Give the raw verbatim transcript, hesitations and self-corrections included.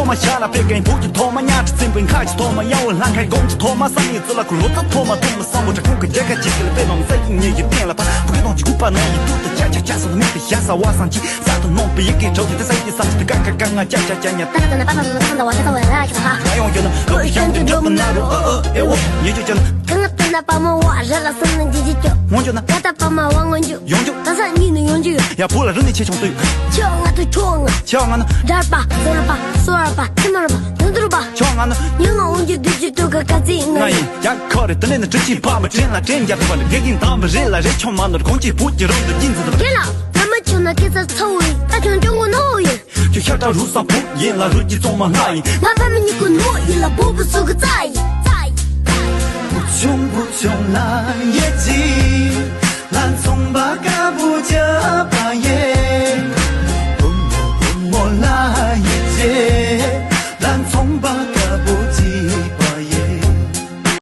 མ་ཤ་ལ་པད་ཀན་བུ་གི་ཐོག་མ་ཉག་ཁྲི་བཙན་པོའི་ཁ་གི་ཐོག་མ་ཡང་བོ་ལྷ་ཁའི་དགོང་གི་ཐོག་མ་བསམ་ཡས་རྩི་ལ་ཁུ་ལོ་ཙ་ཐོག་མ་ཐོག་མ་བསམ་བོ་དྲ་ཁུང་གི་རྒྱལ་ཁ་ཅིག་གི་ལ་པད་མ་ས་ཡིན་ཉེ་ཡི་སྟེང་ལ་ཕ་བུ་གི་གདོང་གི་ཁུག་པ་ནང་ཡི་ཏུ་ཏུ་ཅ་ཅ་ཅ་སོང་མིག་ཏུ་ཤ་ཟ་བ་སང་ཅི་ས་དུ་ནོང་པའི་ཡི་གེ་གྲོགས་ཀྱི་ཏི་ས་ཡི་སང་ཅི་ཏུ་ཀ་ཀ་ཀ་ང་ཅ་ཅ་ཅ་ཉ་ཏ་ཏ་ན་པ་པ་ལ་ལ་ཁང་ད་བ་ཏ་ཏ་བ་ར་ཁྱི་ཧ་ང་ཡོང་རྒྱུ་ན་ལོ་ཡི་ཤང་གི་འགྲོ་གི་ན་རུ་ཨ་ཨ་ཨེ་འོ་ཉེ་ཅོ་ཅོ་ན། ཁང་ལ་ཏ་ན་པ་མ་བ་ར་ལ་སང་ན་ཇི་ཇི་ཅོ། ངོ་ཅོ་ན། ད་ད་པ་མ་བ་ངོ་ཅོ། ཡོང་རྒྱུ། ད་ས་གཉིས་ནས་ཡོང་རྒྱུ་ཡོད། ཡ་བུ་ལ་རུ་ནས་ཆེ་ཆུང་ཏུ་ཡོད། ཆེ་བ་ང་དང་ཆུང་བ་ང་། ཆེ་བ་ང་ན། འདྲ་པ་ཟོར་པ་སོར་པ་ཐི་མར་པ་དུན་དུར་པ། ཆེ་བ་ང་ན། ཉི་ང་འོང་རྒྱུ་དུས་ཀྱི་དུས་ཀ་ཀ་ཙི་ང་ང་ཡིན། ཡིན་ཡ་ཁོ་རེ་དུ་ནས་ནི་གྲི་ཅི་ཕ་མ་དྲན་ལ་དྲན་རྒྱ་དུ་བ་ནི་དགེ་རྒན་དམ་པ་རེད་ལ་རེད་ཆུང་མ་ནོར་གོང་ཅི་བུ་ཀྱི་རོང་དུ་སྦྱིན་ཟི་དུ་རེད་ལ། ད་མ་ཆུང་ན་སྐད་ས་ཚ་བོ་ཡིན། ད་ཆུང་ཆུང་གོ་ནོ་ཡིན། ཁྱོད་ཤ་ཁྲག་རུས་ས་བུ་ཡིན་ལ་རུས་ཀྱི་བཙོང་མ་ང་ཡིན། ཕ་ཕ་མི་གཉིས་ཀོ་ནོ་ཡིན་ལ་བུ་བུ་སུ་གི་རྩ་ཡིན། བུ་ཆུང་བུ་ཆུང་ལ་ཡེ་ཅི། ལ་ཚོང་པ་ཀ་བུ་ཅ་པ་ཡེ།